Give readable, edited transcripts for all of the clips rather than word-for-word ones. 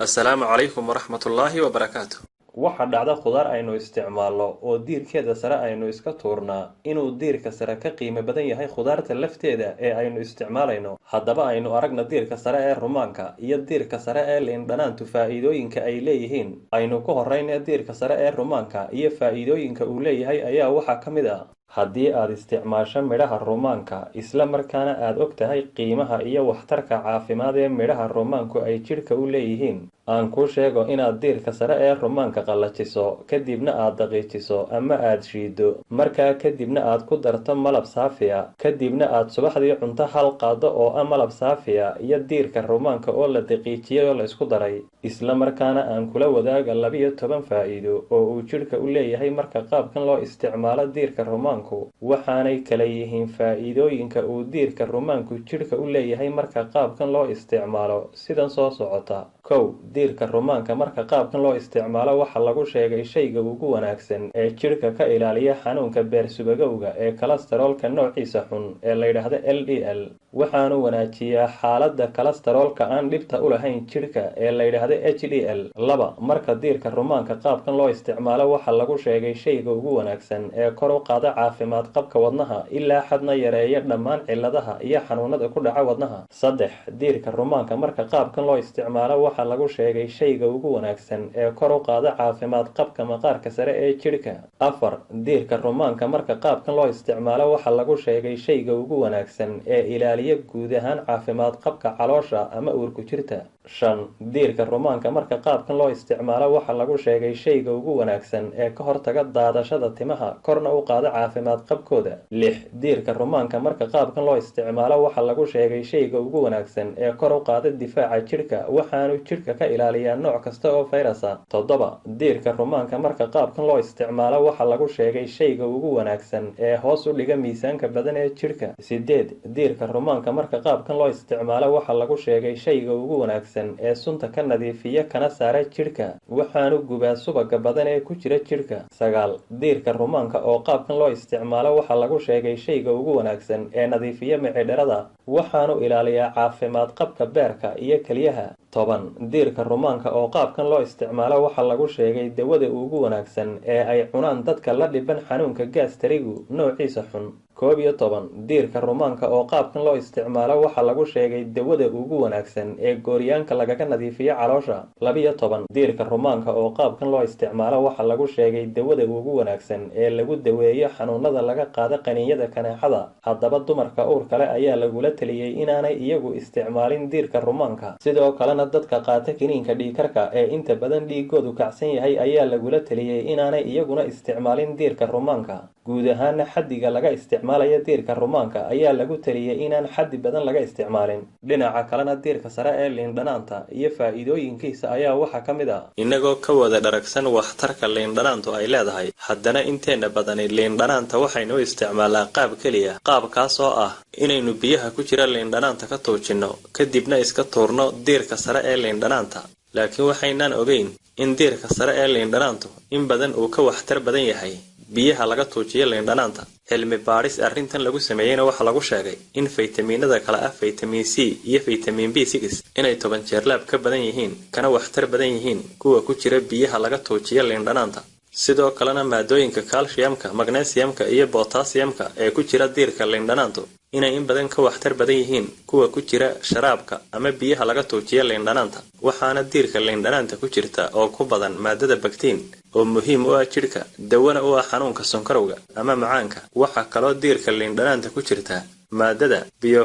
Assalaamu calaykum waraxmatullaahi wabarakaatu. Waxaa dhacda khudaar aynu isticmaalno oo diirkeeda sare aynu iska tuurnaa inuu diirka sare ka qiimo badan yahay khudaarta lafteeda ee aynu isticmaalayno. Haddaba aynu aragna diirka sare ee rumaanka iyo diirka sare ee liindhanaantu faa'iidooyinka ay leeyihiin. Aynu ku horrayna diirka sare ee rumaanka iyo faa'iidooyinka uu leeyahay ayaa waxaa ka mid ah: haddii aad isticmaasho midhaha rumaanka, isla markaana aad og tahay qiimaha iyo waxtarka caafimaad ee midhaha rumaanku ay jidhka u leeyihiin, aan kuu sheego inaad diirka sare ee rumaanka qallajiso, kadibna aad daqiijiso ama aad shiiddo, markaa kadibna aad ku darto malab saafiya, kadibna aad subaxdii cunto hal qaado oo ah malab saafiya iyo diirka rumaanka oo la daqiijiyay oo la isku daray. Isla markaana aan kula wadaaga 12 faa'iido oo uu jidhka u leeyahay marka qaabkan loo isticmaalo diirka rumaanku. Waxaanay kala yihiin faa'iidooyinka uu diirka rumaanku jidhka u leeyahay marka qaabkan loo isticmaalo sidan soo socota: 1, diirka rumaanka marka qaabkan loo isticmaalo waxaa lagu sheegay shayga ugu wanaagsan ee jidhka ka ilaaliya xanuunka beersubagowga ee kolestaroolka noociisa xun ee la yidhaahdo LDL. Waxaanu wanaajiyaa xaaladda kolestaroolka aan dhibta u lahayn jidhka ee la yidhaahdo HDL. 2, marka diirka rumaanka qaabkan loo isticmaalo waxaa lagu sheegay shayga ugu wanaagsan ee kor u qaada caafimaad qabka wadnaha, ilaa xadna yareeya dhammaan cilladaha iyo xanuunada ku dhaca wadnaha. 3, diirka rumaanka marka qaabkan loo isticmaalo waxaa lagu sheegay shayga ugu wanaagsan ee kor u qaada caafimaad qabka maqaarka sare ee jidhka. 4, diirka rumaanka marka qaabkan loo isticmaalo waxaa lagu sheegay shayga ugu wanaagsan ee ilaaliya guud ahaan caafimaad qabka caloosha ama uurku jirta. 5, diirka rumaanka marka qaabkan loo isticmaalo waxaa lagu sheegay shayga ugu wanaagsan ee ka hortaga daadashada timaha, korna u qaada caafimaad qabkooda. 6, diirka rumaanka marka qaabkan loo isticmaalo waxaa lagu sheegay shayga ugu wanaagsan ee kor u qaada difaaca jidhka, waxaanu jidhka ka ilaaliyaa nooc kasta oo fayras ah. 7, diirka rumaanka marka qaabkan loo isticmaalo waxaa lagu sheegay shayga ugu wanaagsan ee hoos u dhiga miisaanka badan ee jidhka. 8, diirka rumaanka marka qaabkan loo isticmaalo waxaa lagu sheegay shayga ugu wanaagsan ee sunta ka nadiifiya kana saara jidhka, waxaanu gubaa subaga badan ee ku jira jidhka. 9, diirka rumaanka oo qaabkan loo isticmaalo waxaa lagu sheegay shayga ugu wanaagsan ee nadiifiya micidharada, waxaanu ilaaliyaa caafimaad qabka beerka iyo kelyaha. 10, diirka rumaanka oo qaabkan loo isticmaalo waxaa lagu sheegay dawada ugu wanaagsan ee ay cunaan dadka la dhiban xanuunka gaastarigu noociisa xun. 11, diirka rumaanka oo qaabkan loo isticmaalo waxaa lagu sheegay dawada ugu wanaagsan ee gooryaanka lagaga nadiifiyo caloosha. 12, diirka rumaanka oo qaabkan loo isticmaalo waxaa lagu sheegay dawada ugu wanaagsan ee lagu daweeyo xanuunada laga qaado qaniinyada kaneecada. Haddaba dumarka uurka leh ayaa lagula taliyey inaanay iyagu isticmaalin diirka rumaanka. Sidoo kalena dadka qaata kiniinka dhiigkarka ee inta badan dhiigoodu kacsan yahay ayaa lagula taliyey inaanay iyaguna isticmaalin diirka rumaanka. Guud ahaana xaddiga laga isticmaalayo diirka rumaanka ayaa lagu taliyey inaan xaddi badan laga isticmaalin. Dhinaca kalena diirka sare ee liindhanaanta iyo faa'iidooyinkiisa ayaa waxaa ka mid ah: innagoo ka wada dharagsan waxtarka liindhanaantu ay leedahay, haddana inteena badani liindhanaanta waxaynu u isticmaalaa qaab keliya, qaabkaas oo ah inaynu biyaha ku jira liindhanaanta ka tuujinno, kadibna iska tuurno diirka sare ee liindhanaanta. Laakiin waxaynaan ogeyn in diirka sare ee liindhanaantu in badan uu ka waxtar badan yahay biyaha laga tuujiyo liindhanaanta. Cilmi baadhis arrintan lagu sameeyeyna waxaa lagu sheegay in faytamiinada kale ah faytamiin C iyo faytamiin B6 inay 10 jeerlaab ka badan yihiin kana waxtar badan yihiin kuwa ku jira biyaha laga tuujiyo liindhanaanta. Sidoo kalena maadooyinka kalshiyamka, magnesiamka iyo botasiyamka ee ku jira diirka liindhanaantu inay in badan ka waxtar badan yihiin kuwa ku jira sharaabka ama biyaha laga tuujiyo liindhanaanta. Waxaana diirka liindhanaanta ku jirta oo ku badan maadada baktiin oo muhiim u ah jidhka, dawana u ah xanuunka sonkorowga ama macaanka. Waxaa kaloo diirka liindhanaanta ku jirta maadada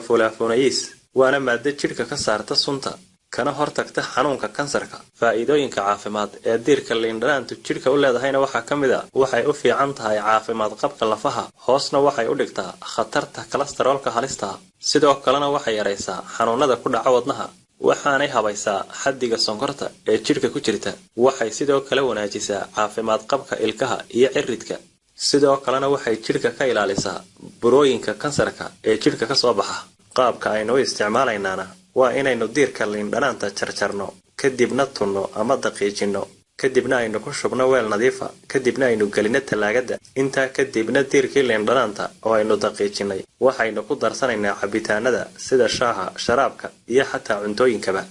bioflavonoids, waana maado jidhka ka saarta sunta kana hortagta xanuunka kansarka. Faa'iidooyinka caafimaad ee diirka liindhanaantu jidhka u leedahayna waxaa ka mid a: waxay u fiican tahay caafimaad qabka lafaha, hoosna waxay u dhigtaa khatarta kolestaroolka halista, sidoo kalena waxay yaraysaa xanuunada ku dhaca wadnaha, waxaanay habaysaa xaddiga sonkorta ee jidhka ku jirta. Waxay sidoo kale wanaajisaa caafimaad qabka ilkaha iyo ciridka, sidoo kalena waxay jidhka ka ilaalisaa burooyinka kansarka ee jidhka ka soo baxa. Qaabka aynu u isticmaalaynaana waa inaynu diirka liindhanaanta jarjarno, kadibna tunno ama daqiijinno, kadibna aynu ku shubno weel nadiifa, kadibna aynu gelino tallaagada. Intaa kadibna diirkii liindhanaanta oo aynu daqiijinay waxaynu ku darsanaynaa cabitaanada sida shaaha, sharaabka iyo xataa cuntooyinkaba.